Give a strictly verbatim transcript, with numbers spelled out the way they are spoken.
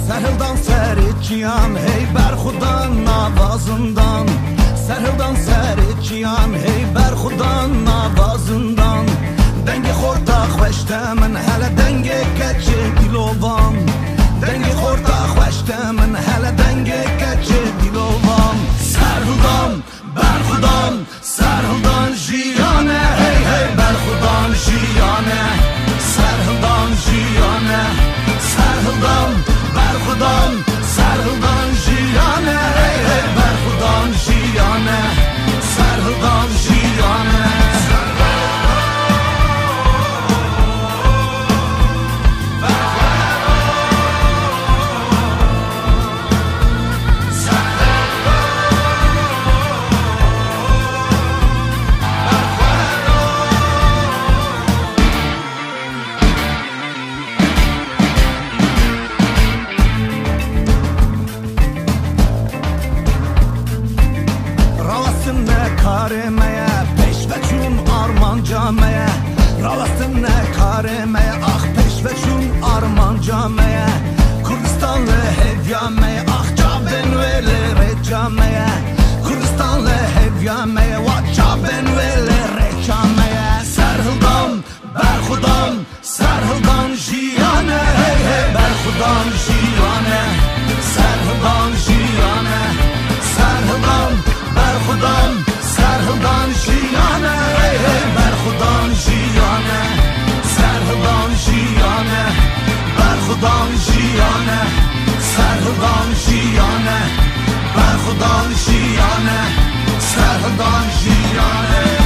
Serhildan serê çiyan hey berxudan nava zindan. Serhildan serê çiyan hey berxudan nava zindan. Dengê xorta xweş te min hele dengê keçê dîlovan. Dengê xorta xweş te min hele dengê keçê dîlovan. Serhildan, berxudan, serhildan jiyane, hey hey, berxudan jiyane. Serhildan jiyane, serhildan, berxudan, serhildan jiyane, hey hey, berxudan jiyane. Serhildan jiyane. Rawestin ne karê me ye, pêşveçûn armanca me ye. Rawestin ne karê me ye, ax pêşveçûn armanca me ye. Kurdistan li hêviya me ye, ax çavên wê li rêça me ye. Kurdistan li hêviya me ye, wa çavên wê li rêça me ye. Serhildan, berxudan, serhildan jiyane, hey hey, berxudan jiyane. Serhildan jiyane, serhildan, berxudan, serhildan jiyane, hey hey, berxudan jiyane. Serhildan jiyane, berxudan jiyane. Serhildan jiyane, berxudan jiyane. Serhildan jiyane.